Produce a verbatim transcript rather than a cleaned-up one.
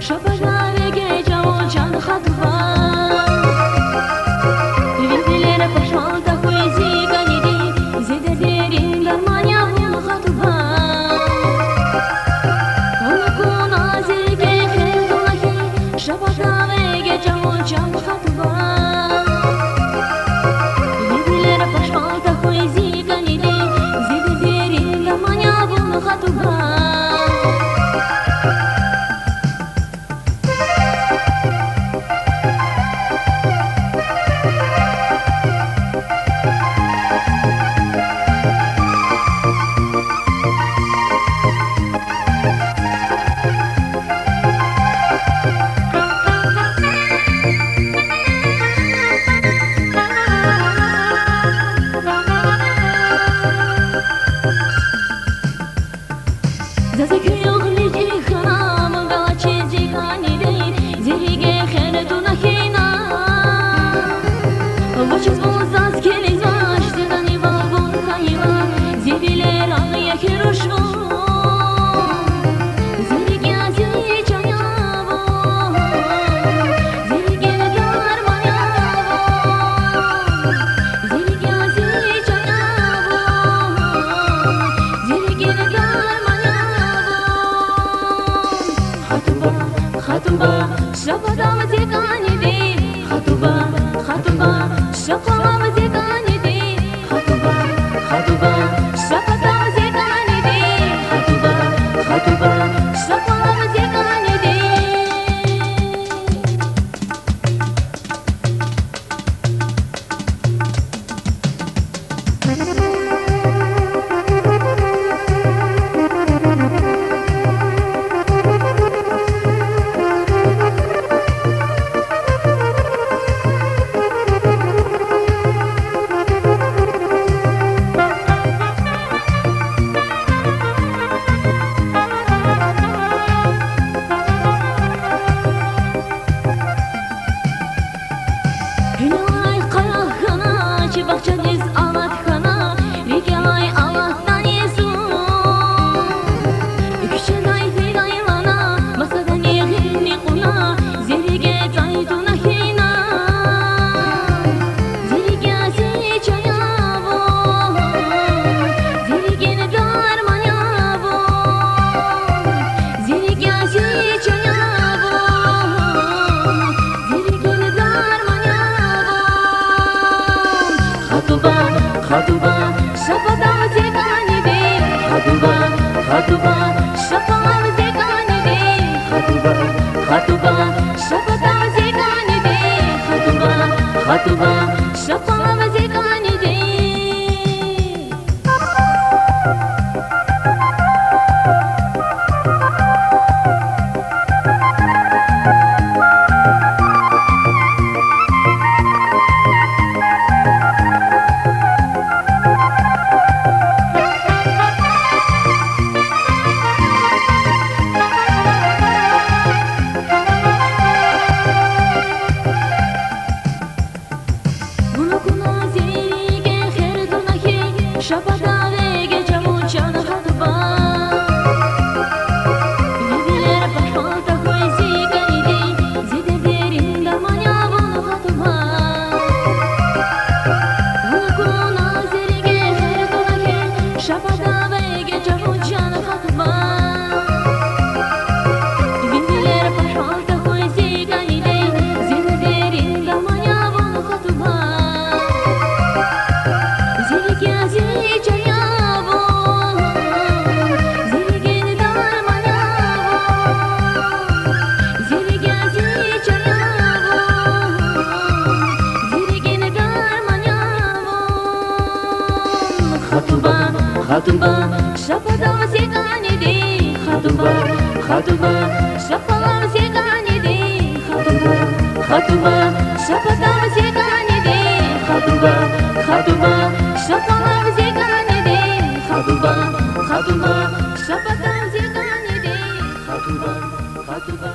Шабада вегечӀа вун, чан Хатуба. Ви вилера пашман тахьуй зи кӀаниди, зи дердерин дарман я вун, Хатуба. Вун акуна зи рикӀе хер туна хьи, Шабада вегечӀа вун, чан Хатуба. Ви вилера пашман тахьуй зи кӀаниди, зи дердерин дарман я вун, Хатуба. Заз куь югъ личи хьана, ман галачиз зи кӀаниди, зи рикӀе хер туна хьина. Вучиз вун заз килигзавач, зи кӀанивал вун хьайила, зи вилерал я хьи руш вун. Зи рикӀ я, зи чан я вун, зи рикӀин дарман я вун. Зи рикӀ я, зи чан я вун, зи рикӀин дарман я вун. Хатуба, Хатуба, Шабада зи кӀаниди. Хатуба, Хатуба, Шабада зи кӀаниди. Хатуба, Хатуба, Шабада зи кӀаниди. Хатуба, Хатуба, Шабада зи кӀаниди. Гьуьлуьлай къарагъ хьана, чи бахчадиз алат хьана, рикӀелай алатна зун. Куьчедай гъилайлана, масадани гъилни кьуна, зи рикӀе цӀай туна хьина. Зи рикӀ я, зи чан я вун, зи рикӀин дарман я вун. Зи рикӀ я, зи чан я вун, зи рикӀин дарман я вун. Хатуба, Хатуба, Шабада зи кӀаниди. Хатуба, Хатуба, Шабада зи кӀаниди. Хатуба, Хатуба, Шабада зи кӀаниди. Хатуба, Хатуба, Шабада зи кӀаниди. Вун акуна зи рикӀе хер туна хьи, Шабада вегечӀа вун, чан Хатуба. Ви вилера пашман тахьуй зи кӀаниди, зи дердерин дарман я вун, Хатуба. Вун акуна зи рикӀе хер туна хьи, Шабада вегечӀа вун, чан Хатуба. Ви вилера пашман тахьуй зи кӀаниди, зи дердерин дарман я вун, Хатуба. Зи рикӀ я, зи чан я вун, зи рикӀин дарман я вун. Зи рикӀ я, зи чан я вун, зи рикӀин дарман я вун. Хатуба, Хатуба, Шабада зи кӀаниди. Хатуба, Хатуба, Шабада зи кӀаниди. Хатуба, Хатуба, Шабада зи кӀаниди. Хатуба, Хатуба, Шабада зи кӀаниди. Хатуба, Хатуба, Шабада зи кӀаниди. Хатуба, Хатуба.